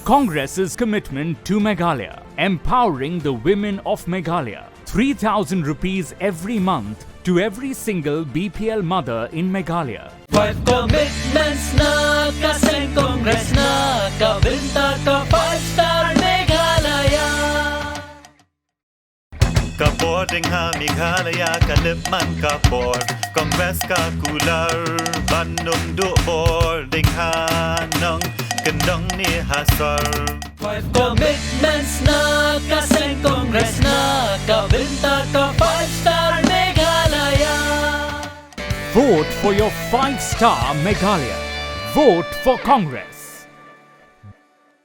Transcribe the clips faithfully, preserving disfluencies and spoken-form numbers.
Congress's commitment to Meghalaya, empowering the women of Meghalaya. Three thousand rupees every month to every single B P L mother in Meghalaya. Five commitments na ka seng Congress na ka bynta ka five star Meghalaya. Ka bor ding ha Meghalaya ka lip man ka bor. Congress ka kular ban nung duk bor ding ha nong kendong ni ha sor. Five commitments na ka seng Congress na ka bynta ka five star Meghalaya. Vote for your five star Meghalaya. Vote for Congress.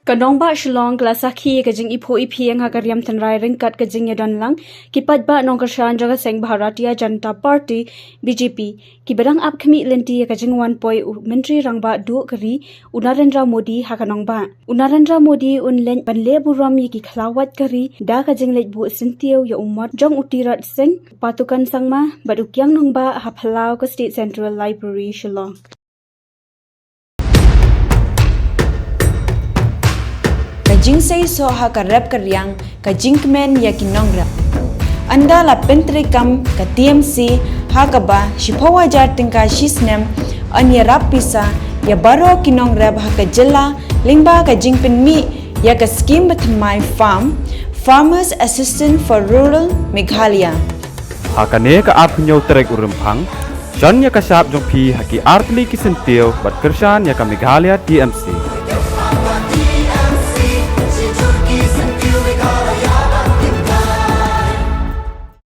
Ka nongbah Shillong ka la sakhi ïa ka jingiphuh iphieng ha ka riam tynrai ryngkat ka jingïadonlang ki paidbah nongkyrshan jong ka seng Bharatiya Janata Party, B J P, kiba dang ap khmih lynti ïa ka jingwan poi u Myntri Rangbah Duh ka ri, u Narendra Modi, ha ka nongbah. U Narendra Modi un leit ban leh burom ïa ki khlawait ka ri da ka jingleit buh syntiew ïa u mot jong u Tirot Sing, Patukan Sangma bad u Kiang Nangbah ha phyllaw ka State Central Library, Shillong. Ka jingseisoh ha ka rep ka riang, ka jingkmen ïa ki nongrep. Ynda la pyntreikam ka T M C ha kaba shiphew hajar tyngka shi snem, yn ïarap pisa ïa baroh ki nongrep ha ka jylla lyngba ka jingpynmih ïa ka skim bathymmai farm, Farmers Assistance for Rural Meghalaya. Ha kane ka arphew tarik u Rymphang, shon ïa ka shap jong phi ha ki artylli ki syntiew bad kyrshan ïa ka Meghalaya T M C.